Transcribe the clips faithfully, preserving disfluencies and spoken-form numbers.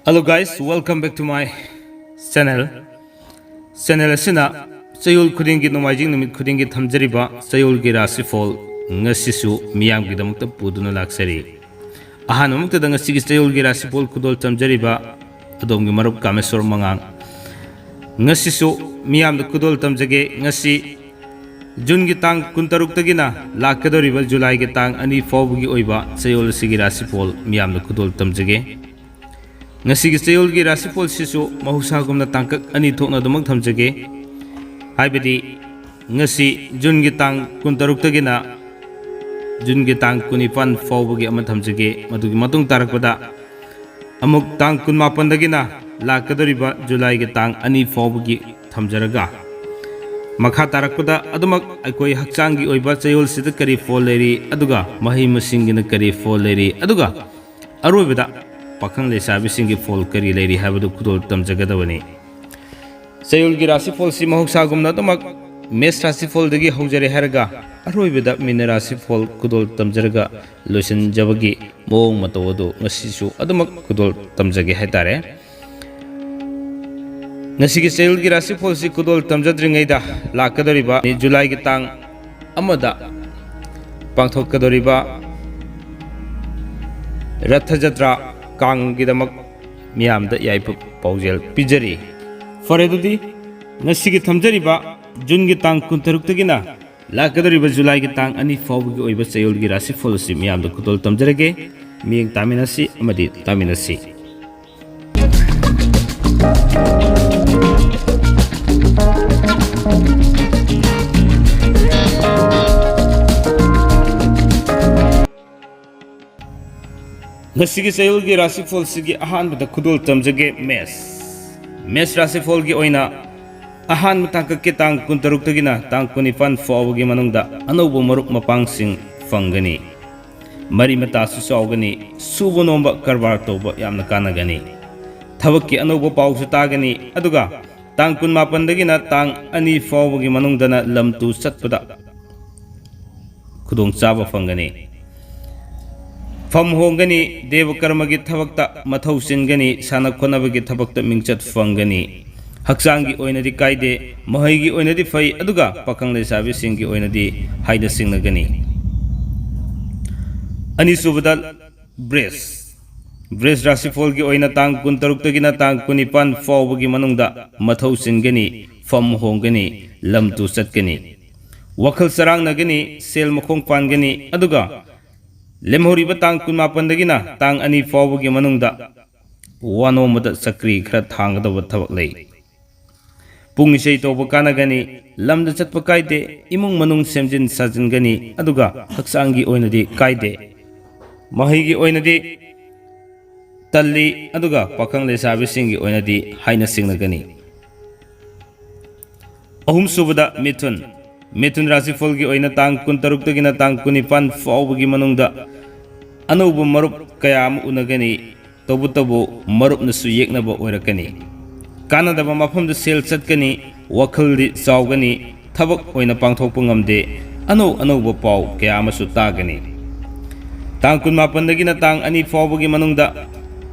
Hello guys, welcome back to my channel. Channel ꯑꯁꯤꯅ ꯆꯌꯣꯜ ꯈꯨꯗꯤꯡꯒꯤ, ꯅꯣꯡꯃꯥꯏꯖꯤꯡ ꯅꯨꯃꯤꯠ ꯈꯨꯗꯤꯡꯒꯤ ꯊꯝꯖꯔꯤꯕ ꯆꯌꯣꯜꯒꯤ ꯔꯥꯁꯤꯐꯣꯜ ꯉꯁꯤꯁꯨ ꯃꯤꯌꯥꯝꯒꯤꯗꯃꯛꯇ ꯄꯨꯗꯨꯅ ꯂꯥꯛꯆꯔꯤ꯫ ꯑꯍꯥꯟꯕꯃꯛꯇꯗ ꯉꯁꯤꯒꯤ ꯆꯌꯣꯜꯒꯤ ꯔꯥꯁꯤꯐꯣꯜ ꯈꯨꯗꯣꯜ ꯇꯝꯖꯔꯤꯕ ꯑꯗꯣꯝꯒꯤ ꯃꯔꯨꯞ ꯀꯥꯃꯦꯁꯣꯔ ꯃꯉꯥꯡ꯫ ꯉꯁꯤꯁꯨ ꯃꯤꯌꯥꯝꯗ ꯈꯨꯗꯣꯜ ꯇꯝꯖꯒꯦ꯫ ꯉꯁꯤ ꯖꯨꯟꯒꯤ ꯇꯥꯡ ꯀꯨꯟꯇꯔꯨꯛꯇꯒꯤꯅ ꯂꯥꯛꯀꯗꯧꯔꯤꯕ ꯖꯨꯂꯥꯏꯒꯤ ꯇꯥꯡ ꯑꯅꯤ ꯐꯥꯎꯕꯒꯤ ꯑꯣꯏꯕ ꯆꯌꯣꯜ ꯑꯁꯤꯒꯤ ꯔꯥꯁꯤꯐꯣꯜ ꯃꯤꯌꯥꯝꯗ ꯈꯨꯗꯣꯜ ꯇꯝꯖꯒꯦ꯫ ꯉꯁꯤꯒꯤ ꯆꯌꯣꯜꯒꯤ ꯔꯥꯁꯤꯐꯣꯜꯁꯤꯁꯨ ꯃꯍꯧꯁꯥꯒꯨꯝꯅ ꯇꯥꯡꯀꯛ ꯑꯅꯤ ꯊꯣꯛꯅ ꯑꯗꯨꯃꯛ ꯊꯝꯖꯒꯦ꯫ ꯍꯥꯏꯕꯗꯤ ꯉꯁꯤ ꯖꯨꯟꯒꯤ ꯇꯥꯡ ꯀꯨꯟꯇꯔꯨꯛꯇꯒꯤꯅ ꯖꯨꯟꯒꯤ ꯇꯥꯡ ꯀꯨꯟꯅꯤꯄꯥꯟ ꯐꯥꯎꯕꯒꯤ ꯑꯃ ꯊꯝꯖꯒꯦ꯫ ꯃꯗꯨꯒꯤ ꯃꯇꯨꯡ ꯇꯥꯔꯛꯄꯗ ꯑꯃꯨꯛ ꯇꯥꯡ ꯀꯨꯟꯃꯥꯄꯟꯗꯒꯤꯅ ꯂꯥꯛꯀꯗꯧꯔꯤꯕ ꯖꯨꯂꯥꯏꯒꯤ ꯇꯥꯡ ꯑꯅꯤ ꯐꯥꯎꯕꯒꯤ ꯊꯝꯖꯔꯒ, ꯃꯈꯥ ꯇꯥꯔꯛꯄꯗ ꯑꯗꯨꯃꯛ ꯑꯩꯈꯣꯏ ꯍꯛꯆꯥꯡꯒꯤ ꯑꯣꯏꯕ ꯆꯌꯣꯜꯁꯤꯗ ꯀꯔꯤ ꯐꯣꯜ ꯂꯩꯔꯤ, ꯑꯗꯨꯒ ꯃꯍꯩ ꯃꯁꯤꯡꯒꯤꯅ ꯀꯔꯤ ꯐꯣꯜ ꯂꯩꯔꯤ, ꯑꯗꯨꯒ ꯑꯔꯣꯏꯕꯗ ꯄꯥꯈꯪ ꯂꯩꯁꯥꯕꯤꯁꯤꯡꯒꯤ ꯐꯣꯜ ꯀꯔꯤ ꯂꯩꯔꯤ ꯍꯥꯏꯕꯗꯨ ꯈꯨꯗꯣꯜ ꯇꯝꯖꯒꯗꯕꯅꯤ꯫ ꯆꯌꯣꯜꯒꯤ ꯔꯥꯁꯤꯐꯣꯜꯁꯤ ꯃꯍꯧꯁꯥꯒꯨꯝꯅ ꯑꯗꯨꯃꯛ ꯃꯦꯁ ꯔꯥꯁꯤꯐꯣꯜꯗꯒꯤ ꯍꯧꯖꯔꯦ ꯍꯥꯏꯔꯒ, ꯑꯔꯣꯏꯕꯗ ꯃꯤꯅ ꯔꯥꯁꯤꯐꯣꯜ ꯈꯨꯗꯣꯜ ꯇꯝꯖꯔꯒ ꯂꯣꯏꯁꯤꯟꯖꯕꯒꯤ ꯃꯑꯣꯡ ꯃꯇꯧ ꯑꯗꯨ ꯉꯁꯤꯁꯨ ꯑꯗꯨꯃꯛ ꯈꯨꯗꯣꯜ ꯇꯝꯖꯒꯦ ꯍꯥꯏꯇꯥꯔꯦ꯫ ꯉꯁꯤꯒꯤ ꯆꯌꯣꯜꯒꯤ ꯔꯥꯁꯤꯐꯣꯜꯁꯤ ꯈꯨꯗꯣꯜ ꯇꯝꯖꯗ꯭ꯔꯤꯉꯩꯗ, ꯂꯥꯛꯀꯗꯧꯔꯤꯕ ꯖꯨꯂꯥꯏꯒꯤ ꯇꯥꯡ ꯑꯃꯗ ꯄꯥꯡꯊꯣꯛꯀꯗꯧꯔꯤꯕ ꯔꯊ ꯖꯇ꯭ꯔꯥ ꯀꯥꯡꯒꯤꯗꯃꯛ ꯃꯤꯌꯥꯝꯗ ꯌꯥꯏꯐ ꯄꯥꯎꯖꯦꯜ ꯄꯤꯖꯔꯤ꯫ ꯐꯔꯦ, ꯑꯗꯨꯗꯤ ꯉꯁꯤꯒꯤ ꯊꯝꯖꯔꯤꯕ ꯖꯨꯟꯒꯤ ꯇꯥꯡ ꯀꯨꯟꯇꯔꯨꯛꯇꯒꯤꯅ ꯂꯥꯛꯀꯗꯧꯔꯤꯕ ꯖꯨꯂꯥꯏꯒꯤ ꯇꯥꯡ ꯑꯅꯤ ꯐꯥꯎꯕꯒꯤ ꯑꯣꯏꯕ ꯆꯌꯣꯜꯒꯤ ꯔꯥꯁꯤꯐꯣꯜ ꯑꯁꯤ ꯃꯤꯌꯥꯝꯗ ꯈꯨꯗꯣꯜ ꯇꯝꯖꯔꯒꯦ꯫ ꯃꯤꯠꯌꯦꯡ ꯇꯥꯃꯤꯟꯅꯁꯤ ꯑꯃꯗꯤ ꯇꯥꯃꯤꯟꯅꯁꯤ꯫ ꯉꯁꯤꯒꯤ ꯆꯌꯣꯜꯒꯤ ꯔꯥꯁꯤꯐꯣꯜꯁꯤꯒꯤ ꯑꯍꯥꯟꯕꯗ ꯈꯨꯗꯣꯜ ꯇꯝꯖꯒꯦ, ꯃꯦꯁ꯫ ꯃꯦꯁ ꯔꯥꯁꯤꯐꯣꯜꯒꯤ ꯑꯣꯏꯅ ꯑꯍꯥꯟꯕ ꯇꯥꯡꯀꯛꯀꯤ ꯇꯥꯡ ꯀꯨꯟꯇꯔꯨꯛꯇꯒꯤꯅ ꯇꯥꯡ ꯀꯨꯟꯅꯤꯄꯥꯟ ꯐꯥꯎꯕꯒꯤ ꯃꯅꯨꯡꯗ ꯑꯅꯧꯕ ꯃꯔꯨꯞ ꯃꯄꯥꯡꯁꯤꯡ ꯐꯪꯒꯅꯤ꯫ ꯃꯔꯤ ꯃꯇꯥꯁꯨ ꯆꯥꯎꯒꯅꯤ꯫ ꯁꯨꯕ ꯅꯣꯝꯕ ꯀꯔꯕꯥꯔ ꯇꯧꯕ ꯌꯥꯝꯅ ꯀꯥꯟꯅꯒꯅꯤ꯫ ꯊꯕꯛꯀꯤ ꯑꯅꯧꯕ ꯄꯥꯎꯁꯨ ꯇꯥꯒꯅꯤ꯫ ꯑꯗꯨꯒ ꯇꯥꯡ ꯀꯨꯟꯃꯥꯄꯟꯗꯒꯤꯅ ꯇꯥꯡ ꯑꯅꯤ ꯐꯥꯎꯕꯒꯤ ꯃꯅꯨꯡꯗꯅ ꯂꯝ ꯇꯨ ꯆꯠꯄꯗ ꯈꯨꯗꯣꯡꯆꯥꯕ ꯐꯪꯒꯅꯤ꯫ ꯐꯝ ꯍꯣꯡꯒꯅꯤ, ꯗꯦꯕ ꯀꯔꯃꯒꯤ ꯊꯕꯛꯇ ꯃꯊꯧ ꯆꯤꯟꯒꯅꯤ, ꯁꯥꯟꯅ ꯈꯣꯠꯅꯕꯒꯤ ꯊꯕꯛꯇ ꯃꯤꯡꯆꯠ ꯐꯪꯒꯅꯤ꯫ ꯍꯛꯆꯥꯡꯒꯤ ꯑꯣꯏꯅꯗꯤ ꯀꯥꯏꯗꯦ, ꯃꯍꯩꯒꯤ ꯑꯣꯏꯅꯗꯤ ꯐꯩ, ꯑꯗꯨꯒ ꯄꯥꯈꯪ ꯂꯩꯁꯥꯕꯤꯁꯤꯡꯒꯤ ꯑꯣꯏꯅꯗꯤ ꯍꯥꯏꯅ ꯁꯤꯡꯅꯒꯅꯤ꯫ ꯑꯅꯤꯁꯨꯕꯗ ꯕ꯭ꯔꯦꯁ꯫ ꯕ꯭ꯔꯦꯁ ꯔꯥꯁꯤꯐꯣꯜꯒꯤ ꯑꯣꯏꯅ ꯇꯥꯡ ꯀꯨꯟꯇꯔꯨꯛꯇꯒꯤꯅ ꯇꯥꯡ ꯀꯨꯟꯅꯤꯄꯥꯟ ꯐꯥꯎꯕꯒꯤ ꯃꯅꯨꯡꯗ ꯃꯊꯧ ꯆꯤꯟꯒꯅꯤ, ꯐꯝ ꯍꯣꯡꯒꯅꯤ, ꯂꯝ ꯇꯨ ꯆꯠꯀꯅꯤ꯫ ꯋꯥꯈꯜ ꯆꯔꯥꯡꯅꯒꯅꯤ, ꯁꯦꯜ ꯃꯈꯣꯡ ꯄꯥꯟꯒꯅꯤ, ꯑꯗꯨꯒ ꯂꯦꯝꯍꯧꯔꯤꯕ ꯇꯥꯡ ꯀꯨꯟꯃꯥꯄꯟꯗꯒꯤꯅ ꯇꯥꯡ ꯑꯅꯤ ꯐꯥꯎꯕꯒꯤ ꯃꯅꯨꯡꯗ ꯋꯥꯅꯣꯝꯕꯗ ꯆꯀ꯭ꯔꯤ ꯈꯔ ꯊꯥꯡꯒꯗꯕ ꯊꯕꯛ ꯂꯩ꯫ ꯄꯨꯡ ꯏꯁꯩ ꯇꯧꯕ ꯀꯥꯟꯅꯒꯅꯤ, ꯂꯝꯗ ꯆꯠꯄ ꯀꯥꯏꯗꯦ, ꯏꯃꯨꯡ ꯃꯅꯨꯡ ꯁꯦꯝꯖꯤꯟ ꯁꯥꯖꯤꯟꯒꯅꯤ, ꯑꯗꯨꯒ ꯍꯛꯆꯥꯡꯒꯤ ꯑꯣꯏꯅꯗꯤ ꯀꯥꯏꯗꯦ꯫ ꯃꯍꯩꯒꯤ ꯑꯣꯏꯅꯗꯤ ꯇꯜꯂꯤ, ꯑꯗꯨꯒ ꯄꯥꯈꯪ ꯂꯩꯁꯥꯕꯤꯁꯤꯡꯒꯤ ꯑꯣꯏꯅꯗꯤ ꯍꯥꯏꯅ ꯁꯤꯡꯅꯒꯅꯤ꯫ ꯑꯍꯨꯝꯁꯨꯕꯗ ꯃꯤꯊꯨꯟ꯫ ꯃꯤꯊꯨꯟ ꯔꯥꯁꯤꯐꯜꯒꯤ ꯑꯣꯏꯅ ꯇꯥꯡ ꯀꯨꯟꯇꯔꯨꯛꯇꯒꯤꯅ ꯇꯥꯡ ꯀꯨꯟꯅꯤꯄꯥꯟ ꯐꯥꯎꯕꯒꯤ ꯃꯅꯨꯡꯗ ꯑꯅꯧꯕ ꯃꯔꯨꯞ ꯀꯌꯥ ꯑꯃ ꯎꯅꯒꯅꯤ꯫ ꯇꯧꯕꯇꯕꯨ ꯃꯔꯨꯞꯅꯁꯨ ꯌꯦꯛꯅꯕ ꯑꯣꯏꯔꯛꯀꯅꯤ꯫ ꯀꯥꯟꯅꯗꯕ ꯃꯐꯝꯗ ꯁꯦꯜ ꯆꯠꯀꯅꯤ, ꯋꯥꯈꯜꯗꯤ ꯆꯥꯎꯒꯅꯤ, ꯊꯕꯛ ꯑꯣꯏꯅ ꯄꯥꯡꯊꯣꯛꯄ ꯉꯝꯗꯦ, ꯑꯅꯧ ꯑꯅꯧꯕ ꯄꯥꯎ ꯀꯌꯥ ꯑꯃꯁꯨ ꯇꯥꯒꯅꯤ꯫ ꯇꯥꯡ ꯀꯨꯟꯃꯥꯄꯟꯗꯒꯤꯅ ꯇꯥꯡ ꯑꯅꯤ ꯐꯥꯎꯕꯒꯤ ꯃꯅꯨꯡꯗ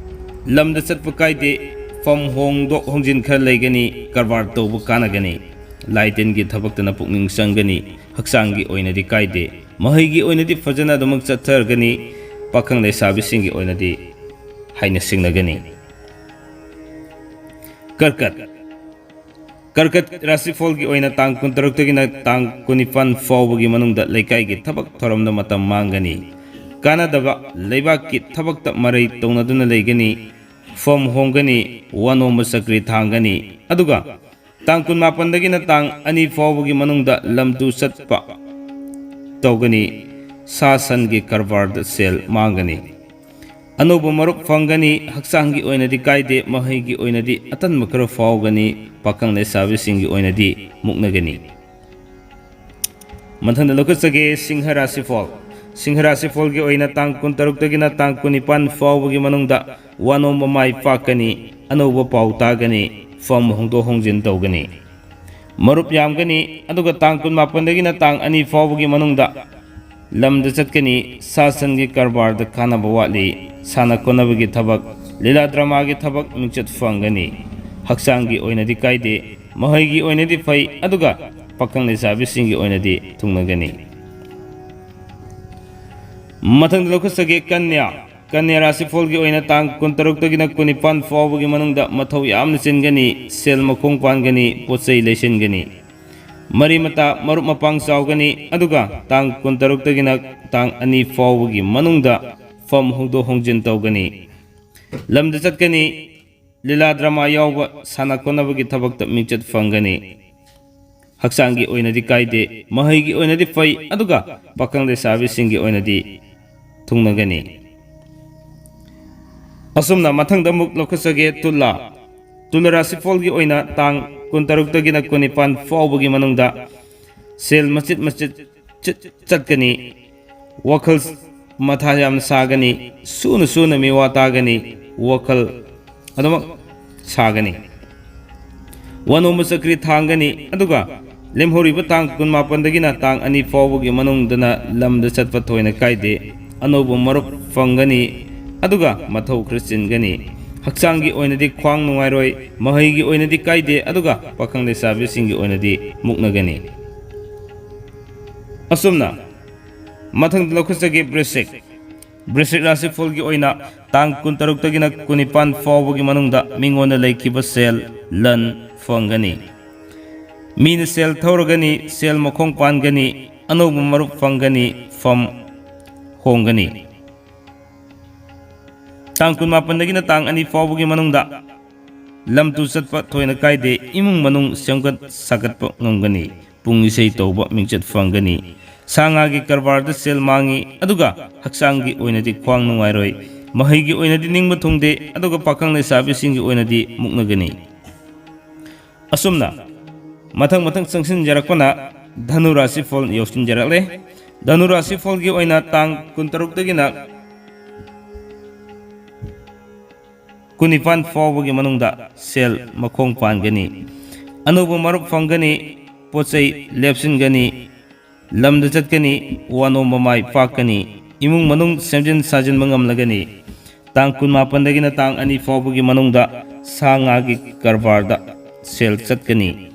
ꯂꯝꯗ ꯆꯠꯄ ꯀꯥꯏꯗꯦ, ꯐꯝ ꯍꯣꯡꯗꯣꯛ ꯍꯣꯡꯖꯤꯟ ꯈꯔ ꯂꯩꯒꯅꯤ, ꯀꯔꯕꯥꯔ ꯇꯧꯕ ꯀꯥꯟꯅꯒꯅꯤ꯫ ꯂꯥꯏ ꯇꯤꯟꯒꯤ ꯊꯕꯛꯇꯅ ꯄꯨꯛꯅꯤꯡ ꯆꯪꯒꯅꯤ, ꯍꯛꯆꯥꯡꯒꯤ ꯑꯣꯏꯅꯗꯤ ꯀꯥꯏꯗꯦ, ꯃꯍꯩꯒꯤ ꯑꯣꯏꯅꯗꯤ ꯐꯖꯅ ꯑꯗꯨꯃꯛ ꯆꯠꯊꯔꯒꯅꯤ꯫ ꯄꯥꯈꯪ ꯂꯩꯁꯥꯕꯤꯁꯤꯡꯒꯤ ꯑꯣꯏꯅꯗꯤ ꯍꯥꯏꯅ ꯁꯤꯡꯅꯒꯅꯤ꯫ ꯀꯔꯀꯠ꯫ ꯀꯔꯀꯠ ꯔꯥꯁꯤꯐꯣꯜꯒꯤ ꯑꯣꯏꯅ ꯇꯥꯡ ꯀꯨꯟꯇꯔꯨꯛꯇꯒꯤꯅ ꯇꯥꯡ ꯀꯨꯟꯅꯤꯄꯥꯟ ꯐꯥꯎꯕꯒꯤ ꯃꯅꯨꯡꯗ ꯂꯩꯀꯥꯏꯒꯤ ꯊꯕꯛ ꯊꯧꯔꯝꯗ ꯃꯇꯝ ꯃꯥꯡꯒꯅꯤ꯫ ꯀꯥꯟꯅꯗꯕ ꯂꯩꯕꯥꯛꯀꯤ ꯊꯕꯛꯇ ꯃꯔꯩ ꯇꯧꯅꯗꯨꯅ ꯂꯩꯒꯅꯤ꯫ ꯐꯝ ꯍꯣꯡꯒꯅꯤ, ꯋꯥꯅꯣꯝꯕ ꯆꯀ꯭ꯔꯤ ꯊꯥꯡꯒꯅꯤ꯫ ꯑꯗꯨꯒ ꯇꯥꯡ ꯀꯨꯟꯃꯥꯄꯟꯗꯒꯤꯅ ꯇꯥꯡ ꯑꯅꯤ ꯐꯥꯎꯕꯒꯤ ꯃꯅꯨꯡꯗ ꯂꯝ ꯇꯨ ꯆꯠꯄ ꯇꯧꯒꯅꯤ꯫ ꯁꯥ ꯁꯟꯒꯤ ꯀꯔꯕꯥꯔꯗ ꯁꯦꯜ ꯃꯥꯡꯒꯅꯤ꯫ ꯑꯅꯧꯕ ꯃꯔꯨꯞ ꯐꯪꯒꯅꯤ꯫ ꯍꯛꯆꯥꯡꯒꯤ ꯑꯣꯏꯅꯗꯤ ꯀꯥꯏꯗꯦ, ꯃꯍꯩꯒꯤ ꯑꯣꯏꯅꯗꯤ ꯑꯇꯟꯕ ꯈꯔ ꯐꯥꯎꯒꯅꯤ꯫ ꯄꯥꯈꯪ ꯂꯩꯁꯥꯕꯤꯁꯤꯡꯒꯤ ꯑꯣꯏꯅꯗꯤ ꯃꯨꯛꯅꯒꯅꯤ꯫ ꯃꯊꯪꯗ ꯂꯧꯈꯠꯆꯒꯦ, ꯁꯤꯡꯍ ꯔꯥꯁꯤꯐꯣꯜ꯫ ꯁꯤꯡꯍ ꯔꯥꯁꯤꯐꯣꯜꯒꯤ ꯑꯣꯏꯅ ꯇꯥꯡ ꯀꯨꯟꯇꯔꯨꯛꯇꯒꯤꯅ ꯇꯥꯡ ꯀꯨꯟꯅꯤꯄꯥꯟ ꯐꯥꯎꯕꯒꯤ ꯃꯅꯨꯡꯗ ꯋꯥꯅꯣꯝꯕ ꯃꯥꯏ ꯄꯥꯛꯀꯅꯤ, ꯑꯅꯧꯕ ꯄꯥꯎ ꯇꯥꯒꯅꯤ, ꯐꯝ ꯍꯣꯡꯗꯣꯛ ꯍꯣꯡꯖꯤꯟ ꯇꯧꯒꯅꯤ꯫ ꯃꯔꯨꯞ ꯌꯥꯝꯒꯅꯤ, ꯑꯗꯨꯒ ꯇꯥꯡ ꯀꯨꯟꯃꯥꯄꯟꯗꯒꯤꯅ ꯇꯥꯡ ꯑꯅꯤ ꯐꯥꯎꯕꯒꯤ ꯃꯅꯨꯡꯗ ꯂꯝꯗ ꯆꯠꯀꯅꯤ꯫ ꯁꯥ ꯁꯟꯒꯤ ꯀꯔꯕꯥꯔꯗ ꯀꯥꯟꯅꯕ ꯋꯥꯠꯂꯤ꯫ ꯁꯥꯟꯅ ꯈꯣꯠꯅꯕꯒꯤ ꯊꯕꯛ, ꯂꯤꯂꯥ ꯗ꯭ꯔꯃꯥꯒꯤ ꯊꯕꯛ ꯃꯤꯡꯆꯠ ꯐꯪꯒꯅꯤ꯫ ꯍꯛꯆꯥꯡꯒꯤ ꯑꯣꯏꯅꯗꯤ ꯀꯥꯏꯗꯦ꯫ ꯃꯍꯩꯒꯤ ꯑꯣꯏꯅꯗꯤ ꯐꯩ, ꯑꯗꯨꯒ ꯄꯥꯈꯪ ꯂꯩꯁꯥꯕꯤꯁꯤꯡꯒꯤ ꯑꯣꯏꯅꯗꯤ ꯊꯨꯡꯅꯒꯅꯤ꯫ ꯃꯊꯪꯗ ꯂꯧꯈꯠꯆꯒꯦ ꯀꯟꯌꯥ꯫ ꯀꯟꯌꯥ ꯔꯥꯁꯤꯐꯣꯜꯒꯤ ꯑꯣꯏꯅ ꯇꯥꯡ ꯀꯨꯟꯇꯔꯨꯛꯇꯒꯤꯅ ꯀꯨꯟꯅꯤꯄꯥꯟ ꯐꯥꯎꯕꯒꯤ ꯃꯅꯨꯡꯗ ꯃꯊꯧ ꯌꯥꯝꯅ ꯆꯤꯟꯒꯅꯤ, ꯁꯦꯜ ꯃꯈꯣꯡ ꯄꯥꯟꯒꯅꯤ, ꯄꯣꯠ ꯆꯩ ꯂꯩꯁꯤꯟꯒꯅꯤ꯫ ꯃꯔꯤ ꯃꯇꯥ ꯃꯔꯨꯞ ꯃꯄꯥꯡ ꯆꯥꯎꯒꯅꯤ, ꯑꯗꯨꯒ ꯇꯥꯡ ꯀꯨꯟꯇꯔꯨꯛꯇꯒꯤꯅ ꯇꯥꯡ ꯑꯅꯤ ꯐꯥꯎꯕꯒꯤ ꯃꯅꯨꯡꯗ ꯐꯝ ꯍꯣꯡꯗꯣꯛ ꯍꯣꯡꯖꯤꯟ ꯇꯧꯒꯅꯤ꯫ ꯂꯝꯗ ꯆꯠꯀꯅꯤ, ꯂꯤꯂꯥ ꯗ꯭ꯔꯃꯥ ꯌꯥꯎꯕ, ꯁꯥꯟꯅ ꯈꯣꯠꯅꯕꯒꯤ ꯊꯕꯛꯇ ꯃꯤꯡꯆꯠ ꯐꯪꯒꯅꯤ꯫ ꯍꯛꯆꯥꯡꯒꯤ ꯑꯣꯏꯅꯗꯤ ꯀꯥꯏꯗꯦ, ꯃꯍꯩꯒꯤ ꯑꯣꯏꯅꯗꯤ ꯐꯩ, ꯑꯗꯨꯒ ꯄꯥꯈꯪ ꯂꯩꯁꯥꯕꯤꯁꯤꯡꯒꯤ ꯑꯣꯏꯅꯗꯤ ꯊꯨꯡꯅꯒꯅꯤ꯫ ꯑꯁꯨꯝꯅ ꯃꯊꯪꯗ ꯑꯃꯨꯛ ꯂꯧꯈꯠꯆꯒꯦ ꯇꯨꯂꯥ꯫ ꯇꯨꯂꯥ ꯔꯥꯁꯤꯐꯣꯜꯒꯤ ꯑꯣꯏꯅ ꯇꯥꯡ ꯀꯨꯟꯇꯔꯨꯛꯇꯒꯤꯅ ꯀꯨꯟꯅꯤꯄꯥꯟ ꯐꯥꯎꯕꯒꯤ ꯃꯅꯨꯡꯗ ꯁꯦꯜ ꯃꯆꯤꯠ ꯃꯆꯤꯠ ꯆꯠ-, ꯆꯠꯀꯅꯤ꯫ ꯋꯥꯈꯜ ꯃꯊꯥ ꯌꯥꯝꯅ ꯁꯥꯒꯅꯤ꯫ ꯁꯨꯅ ꯁꯨꯅ ꯃꯤꯋꯥ ꯇꯥꯒꯅꯤ꯫ ꯋꯥꯈꯜ ꯑꯗꯨꯃꯛ ꯁꯥꯒꯅꯤ꯫ ꯋꯥꯅꯣꯝꯕ ꯆꯀ꯭ꯔꯤ ꯊꯥꯡꯒꯅꯤ꯫ ꯑꯗꯨꯒ ꯂꯦꯝꯍꯧꯔꯤꯕ ꯇꯥꯡ ꯀꯨꯟꯃꯥꯄꯟꯗꯒꯤꯅ ꯇꯥꯡ ꯑꯅꯤ ꯐꯥꯎꯕꯒꯤ ꯃꯅꯨꯡꯗꯅ ꯂꯝꯗ ꯆꯠꯄ ꯊꯣꯏꯅ ꯀꯥꯏꯗꯦ꯫ ꯑꯅꯧꯕ ꯃꯔꯨꯞ ꯐꯪꯒꯅꯤ꯫ ꯑꯗꯨꯒ ꯃꯊꯧ ꯈꯔ ꯆꯤꯟꯒꯅꯤ꯫ ꯍꯛꯆꯥꯡꯒꯤ ꯑꯣꯏꯅꯗꯤ ꯈ꯭ꯋꯥꯡ ꯅꯨꯡꯉꯥꯏꯔꯣꯏ꯫ ꯃꯍꯩꯒꯤ ꯑꯣꯏꯅꯗꯤ ꯀꯥꯏꯗꯦ꯫ ꯑꯗꯨꯒ ꯄꯥꯈꯪ ꯂꯩꯁꯥꯕꯤꯁꯤꯡꯒꯤ ꯑꯣꯏꯅꯗꯤ ꯃꯨꯛꯅꯒꯅꯤ꯫ ꯑꯁꯨꯝꯅ ꯃꯊꯪꯗ ꯂꯧꯈꯠꯆꯒꯦ ꯕ꯭ꯔꯦꯁꯤꯛ꯫ ꯕ꯭ꯔꯦꯁꯤꯛ ꯔꯥꯁꯤꯐꯣꯜꯒꯤ ꯑꯣꯏꯅ ꯇꯥꯡ ꯀꯨꯟꯇꯔꯨꯛꯇꯒꯤꯅ ꯀꯨꯟꯅꯤꯄꯥꯟ ꯐꯥꯎꯕꯒꯤ ꯃꯅꯨꯡꯗ ꯃꯤꯉꯣꯟꯗ ꯂꯩꯈꯤꯕ ꯁꯦꯜ, ꯂꯟ ꯐꯪꯒꯅꯤ꯫ ꯃꯤꯅ ꯁꯦꯜ ꯊꯧꯔꯒꯅꯤ, ꯁꯦꯜ ꯃꯈꯣꯡ ꯄꯥꯟꯒꯅꯤ, ꯑꯅꯧꯕ ꯃꯔꯨꯞ ꯐꯪꯒꯅꯤ, ꯐꯝ ꯍꯣꯡꯒꯅꯤ꯫ ꯇꯥꯡ ꯀꯨꯟꯃꯥꯄꯟꯗꯒꯤꯅ ꯇꯥꯡ ꯑꯅꯤ ꯐꯥꯎꯕꯒꯤ ꯃꯅꯨꯡꯗ ꯂꯝ ꯇꯨ ꯆꯠꯄ ꯊꯣꯏꯅ ꯀꯥꯏꯗꯦ꯫ ꯏꯃꯨꯡ ꯃꯅꯨꯡ ꯁꯦꯝꯒꯠ ꯁꯥꯒꯠꯄ ꯉꯝꯒꯅꯤ꯫ ꯄꯨꯡ ꯏꯁꯩ ꯇꯧꯕ ꯃꯤꯡꯆꯠ ꯐꯪꯒꯅꯤ꯫ ꯁꯥ ꯉꯥꯒꯤ ꯀꯔꯕꯥꯔꯗ ꯁꯦꯜ ꯃꯥꯡꯉꯤ, ꯑꯗꯨꯒ ꯍꯛꯆꯥꯡꯒꯤ ꯑꯣꯏꯅꯗꯤ ꯈ꯭ꯋꯥꯡ ꯅꯨꯡꯉꯥꯏꯔꯣꯏ꯫ ꯃꯍꯩꯒꯤ ꯑꯣꯏꯅꯗꯤ ꯅꯤꯡꯕ ꯊꯨꯡꯗꯦ, ꯑꯗꯨꯒ ꯄꯥꯈꯪ ꯂꯩꯁꯥꯕꯤꯁꯤꯡꯒꯤ ꯑꯣꯏꯅꯗꯤ ꯃꯨꯛꯅꯒꯅꯤ꯫ ꯑꯁꯨꯝꯅ ꯃꯊꯪ ꯃꯊꯪ ꯆꯪꯁꯤꯟꯖꯔꯛꯄꯅ ꯙꯅꯨ ꯔꯥꯁꯤꯐꯣꯜ ꯌꯧꯁꯤꯟꯖꯔꯛꯂꯦ꯫ ꯙꯅꯨ ꯔꯥꯁꯤꯐꯣꯜꯒꯤ ꯑꯣꯏꯅ ꯇꯥꯡ ꯀꯨꯟꯇꯔꯨꯛꯇꯒꯤꯅ ꯀꯨꯟꯅꯤꯄꯥꯟ ꯐꯥꯎꯕꯒꯤ ꯃꯅꯨꯡꯗ ꯁꯦꯜ ꯃꯈꯣꯡ ꯄꯥꯟꯒꯅꯤ꯫ ꯑꯅꯧꯕ ꯃꯔꯨꯞ ꯐꯪꯒꯅꯤ, ꯄꯣꯠ ꯆꯩ ꯂꯦꯞꯁꯤꯟꯒꯅꯤ, ꯂꯝꯗ ꯆꯠꯀꯅꯤ, ꯋꯥꯅꯣꯝꯕ ꯃꯥꯏ ꯄꯥꯛꯀꯅꯤ, ꯏꯃꯨꯡ ꯃꯅꯨꯡ ꯁꯦꯝꯖꯤꯟ ꯁꯥꯖꯤꯟꯕ ꯉꯝꯂꯒꯅꯤ꯫ ꯇꯥꯡ ꯀꯨꯟꯃꯥꯄꯟꯗꯒꯤꯅ ꯇꯥꯡ ꯑꯅꯤ ꯐꯥꯎꯕꯒꯤ ꯃꯅꯨꯡꯗ ꯁꯥ ꯉꯥꯒꯤ ꯀꯔꯕꯥꯔꯗ ꯁꯦꯜ ꯆꯠꯀꯅꯤ꯫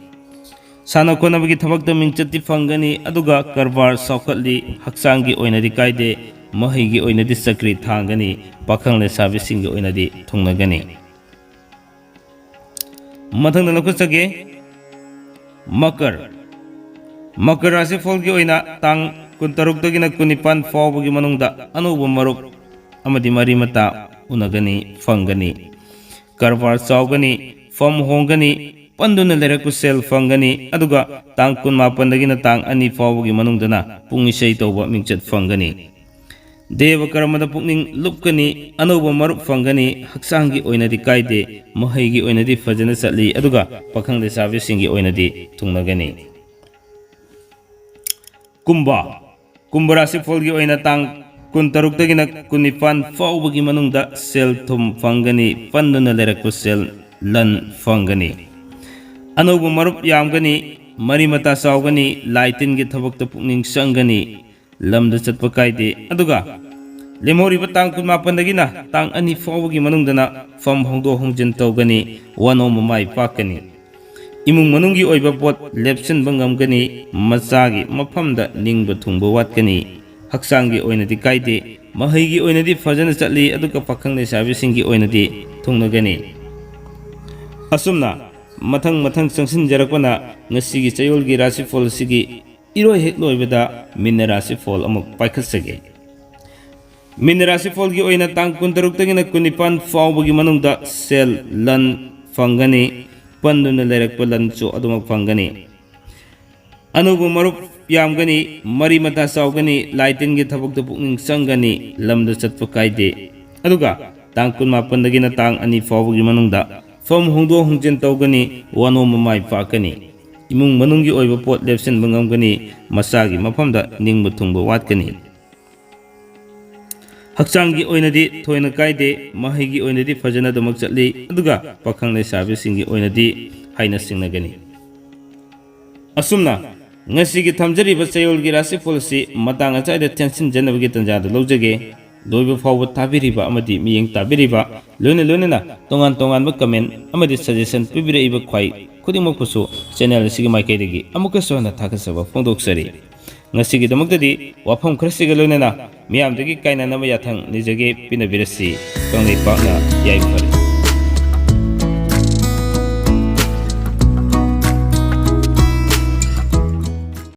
ꯁꯥꯟꯅ ꯈꯣꯠꯅꯕꯒꯤ ꯊꯕꯛꯇ ꯃꯤꯡꯆꯠꯇꯤ ꯐꯪꯒꯅꯤ, ꯑꯗꯨꯒ ꯀꯔꯕꯥꯔ ꯆꯥꯎꯈꯠꯂꯤ, ꯍꯛꯆꯥꯡꯒꯤ ꯑꯣꯏꯅꯗꯤ ꯀꯥꯏꯗꯦ, ꯃꯍꯩꯒꯤ ꯑꯣꯏꯅꯗꯤ ꯆꯀ꯭ꯔꯤ ꯊꯥꯡꯒꯅꯤ, ꯄꯥꯈꯪ ꯂꯩꯁꯥꯕꯤꯁꯤꯡꯒꯤ ꯑꯣꯏꯅꯗꯤ ꯊꯨꯡꯅꯒꯅꯤ꯫ ꯃꯊꯪꯗ ꯂꯧꯈꯠꯆꯒꯦ, ꯃꯀꯔ꯫ ꯃꯀꯔ ꯔꯥꯁꯤꯐꯣꯜꯒꯤ ꯑꯣꯏꯅ ꯇꯥꯡ ꯀꯨꯟꯇꯔꯨꯛꯇꯒꯤꯅ ꯀꯨꯟꯅꯤꯄꯥꯟ ꯐꯥꯎꯕꯒꯤ ꯃꯅꯨꯡꯗ ꯑꯅꯧꯕ ꯃꯔꯨꯞ ꯑꯃꯗꯤ ꯃꯔꯤ ꯃꯇꯥ ꯎꯅꯒꯅꯤ, ꯐꯪꯒꯅꯤ꯫ ꯀꯔꯕꯥꯔ ꯆꯥꯎꯒꯅꯤ, ꯐꯝ ꯍꯣꯡꯒꯅꯤ, ꯄꯟꯗꯨꯅ ꯂꯩꯔꯛꯄ ꯁꯦꯜ ꯐꯪꯒꯅꯤ, ꯑꯗꯨꯒ ꯇꯥꯡ ꯀꯨꯟꯃꯥꯄꯟꯗꯒꯤꯅ ꯇꯥꯡ ꯑꯅꯤ ꯐꯥꯎꯕꯒꯤ ꯃꯅꯨꯡꯗꯅ ꯄꯨꯡ ꯏꯁꯩ ꯇꯧꯕ ꯃꯤꯡꯆꯠ ꯐꯪꯒꯅꯤ꯫ ꯗꯦꯕ ꯀꯔꯃꯗ ꯄꯨꯛꯅꯤꯡ ꯂꯨꯞꯀꯅꯤ, ꯑꯅꯧꯕ ꯃꯔꯨꯞ ꯐꯪꯒꯅꯤ, ꯍꯛꯆꯥꯡꯒꯤ ꯑꯣꯏꯅꯗꯤ ꯀꯥꯏꯗꯦ, ꯃꯍꯩꯒꯤ ꯑꯣꯏꯅꯗꯤ ꯐꯖꯅ ꯆꯠꯂꯤ, ꯑꯗꯨꯒ ꯄꯥꯈꯪ ꯂꯩꯁꯥꯕꯤꯁꯤꯡꯒꯤ ꯑꯣꯏꯅꯗꯤ ꯊꯨꯡꯅꯒꯅꯤ꯫ ꯀꯨꯝꯚ꯫ ꯀꯨꯝꯚ ꯔꯥꯁꯤꯐꯣꯜꯒꯤ ꯑꯣꯏꯅ ꯇꯥꯡ ꯀꯨꯟꯇꯔꯨꯛꯇꯒꯤꯅ ꯀꯨꯟꯅꯤꯄꯥꯟ ꯐꯥꯎꯕꯒꯤ ꯃꯅꯨꯡꯗ ꯁꯦꯜ ꯊꯨꯝ ꯐꯪꯒꯅꯤ, ꯄꯟꯗꯨꯅ ꯂꯩꯔꯛꯄ ꯁꯦꯜ ꯂꯟ ꯐꯪꯒꯅꯤ꯫ ꯑꯅꯧꯕ ꯃꯔꯨꯞ ꯌꯥꯝꯒꯅꯤ, ꯃꯔꯤ ꯃꯇꯥ ꯆꯥꯎꯒꯅꯤ, ꯂꯥꯏ ꯇꯤꯟꯒꯤ ꯊꯕꯛꯇ ꯄꯨꯛꯅꯤꯡ ꯆꯪꯒꯅꯤ, ꯂꯝꯗ ꯆꯠꯄ ꯀꯥꯏꯗꯦ꯫ ꯑꯗꯨꯒ ꯂꯦꯝꯍꯧꯔꯤꯕ ꯇꯥꯡ ꯀꯨꯟꯃꯥꯄꯟꯗꯒꯤꯅ ꯇꯥꯡ ꯑꯅꯤ ꯐꯥꯎꯕꯒꯤ ꯃꯅꯨꯡꯗꯅ ꯐꯝ ꯍꯣꯡꯗꯣꯛ ꯍꯣꯡꯖꯤꯟ ꯇꯧꯒꯅꯤ, ꯋꯥꯅꯣꯝꯕ ꯃꯥꯏ ꯄꯥꯛꯀꯅꯤ꯫ ꯏꯃꯨꯡ ꯃꯅꯨꯡꯒꯤ ꯑꯣꯏꯕ ꯄꯣꯠ ꯂꯦꯞꯁꯤꯟꯕ ꯉꯝꯒꯅꯤ, ꯃꯆꯥꯒꯤ ꯃꯐꯝꯗ ꯅꯤꯡꯕ ꯊꯨꯡꯕ ꯋꯥꯠꯀꯅꯤ꯫ ꯍꯛꯆꯥꯡꯒꯤ ꯑꯣꯏꯅꯗꯤ ꯀꯥꯏꯗꯦ, ꯃꯍꯩꯒꯤ ꯑꯣꯏꯅꯗꯤ ꯐꯖꯅ ꯆꯠꯂꯤ, ꯑꯗꯨꯒ ꯄꯥꯈꯪ ꯂꯩꯁꯥꯕꯤꯁꯤꯡꯒꯤ ꯑꯣꯏꯅꯗꯤ ꯊꯨꯡꯅꯒꯅꯤ꯫ ꯑꯁꯨꯝꯅ ꯃꯊꯪ ꯃꯊꯪ ꯆꯪꯁꯤꯟꯖꯔꯛꯄꯅ ꯉꯁꯤꯒꯤ ꯆꯌꯣꯜꯒꯤ ꯔꯥꯁꯤꯐꯣꯜ ꯑꯁꯤꯒꯤ ꯏꯔꯣꯏ ꯍꯦꯛ ꯂꯣꯏꯕꯗ ꯃꯤꯟꯅ ꯔꯥꯁꯤꯐꯣꯜ ꯑꯃꯨꯛ ꯄꯥꯏꯈꯠꯆꯒꯦ꯫ ꯃꯤꯟꯅ ꯔꯥꯁꯤꯐꯣꯜꯒꯤ ꯑꯣꯏꯅ ꯇꯥꯡ ꯀꯨꯟꯇꯔꯨꯛꯇꯒꯤꯅ ꯀꯨꯟꯅꯤꯄꯥꯟ ꯐꯥꯎꯕꯒꯤ ꯃꯅꯨꯡꯗ ꯁꯦꯜ, ꯂꯟ ꯐꯪꯒꯅꯤ, ꯄꯟꯗꯨꯅ ꯂꯩꯔꯛꯄ ꯂꯟꯁꯨ ꯑꯗꯨꯃꯛ ꯐꯪꯒꯅꯤ꯫ ꯑꯅꯧꯕ ꯃꯔꯨꯞ ꯌꯥꯝꯒꯅꯤ, ꯃꯔꯤ ꯃꯇꯥ ꯆꯥꯎꯒꯅꯤ, ꯂꯥꯏ ꯇꯤꯟꯒꯤ ꯊꯕꯛꯇ ꯄꯨꯛꯅꯤꯡ ꯆꯪꯒꯅꯤ, ꯂꯝꯗ ꯆꯠꯄ ꯀꯥꯏꯗꯦ꯫ ꯑꯗꯨꯒ ꯇꯥꯡ ꯀꯨꯟꯃꯥꯄꯟꯗꯒꯤꯅ ꯇꯥꯡ ꯑꯅꯤ ꯐꯥꯎꯕꯒꯤ ꯃꯅꯨꯡꯗ ꯐꯝ ꯍꯣꯡꯗꯣꯛ ꯍꯣꯡꯖꯤꯟ ꯇꯧꯒꯅꯤ, ꯋꯥꯅꯣꯝꯕ ꯃꯥꯏ ꯄꯥꯛꯀꯅꯤ꯫ ꯏꯃꯨꯡ ꯃꯅꯨꯡꯒꯤ ꯑꯣꯏꯕ ꯄꯣꯠ ꯂꯦꯞꯁꯤꯟꯕ ꯉꯝꯒꯅꯤ, ꯃꯆꯥꯒꯤ ꯃꯐꯝꯗ ꯅꯤꯡꯕ ꯊꯨꯡꯕ ꯋꯥꯠꯀꯅꯤ꯫ ꯍꯛꯆꯥꯡꯒꯤ ꯑꯣꯏꯅꯗꯤ ꯊꯣꯏꯅ ꯀꯥꯏꯗꯦ, ꯃꯍꯩꯒꯤ ꯑꯣꯏꯅꯗꯤ ꯐꯖꯅ ꯑꯗꯨꯃꯛ ꯆꯠꯂꯤ, ꯑꯗꯨꯒ ꯄꯥꯈꯪ ꯂꯩꯁꯥꯕꯤꯁꯤꯡꯒꯤ ꯑꯣꯏꯅꯗꯤ ꯍꯥꯏꯅ ꯁꯤꯡꯅꯒꯅꯤ꯫ ꯑꯁꯨꯝꯅ ꯉꯁꯤꯒꯤ ꯊꯝꯖꯔꯤꯕ ꯆꯌꯣꯜꯒꯤ ꯔꯥꯁꯤꯐꯣꯜ ꯑꯁꯤ ꯃꯇꯥꯡ ꯑꯁ꯭ꯋꯥꯏꯗ ꯇꯦꯟꯁꯤꯟꯖꯅꯕꯒꯤ ꯇꯥꯟꯖꯥꯗꯨ ꯂꯧꯖꯒꯦ꯫ ꯂꯣꯏꯕ ꯐꯥꯎꯕ ꯇꯥꯕꯤꯔꯤꯕ ꯑꯃꯗꯤ ꯃꯤꯠꯌꯦꯡ ꯇꯥꯕꯤꯔꯤꯕ, ꯂꯣꯏꯅ ꯂꯣꯏꯅꯅ ꯇꯣꯉꯥꯟ ꯇꯣꯉꯥꯟꯕ comment ꯑꯃꯗꯤ suggestion ꯄꯤꯕꯤꯔꯛꯏꯕ ꯈ꯭ꯋꯥꯏ ꯈꯨꯗꯤꯡꯃꯛꯄꯨꯁꯨ channel ꯑꯁꯤꯒꯤ ꯃꯥꯏꯀꯩꯗꯒꯤ ꯑꯃꯨꯛꯀꯁꯨ ꯍꯟꯅ ꯊꯥꯒꯠꯆꯕ ꯐꯣꯡꯗꯣꯛꯆꯔꯤ꯫ ꯉꯁꯤꯒꯤꯗꯃꯛꯇꯗꯤ ꯋꯥꯐꯝ ꯈꯔꯁꯤꯒ ꯂꯣꯏꯅꯅ ꯃꯤꯌꯥꯝꯗꯒꯤ ꯀꯥꯏꯅꯅꯕ ꯌꯥꯊꯪ ꯅꯤꯖꯒꯦ꯫ ꯄꯤꯅꯕꯤꯔꯁꯤ꯫ ꯀꯪꯂꯩꯄꯥꯛꯅ ꯌꯥꯏꯐꯔꯦ꯫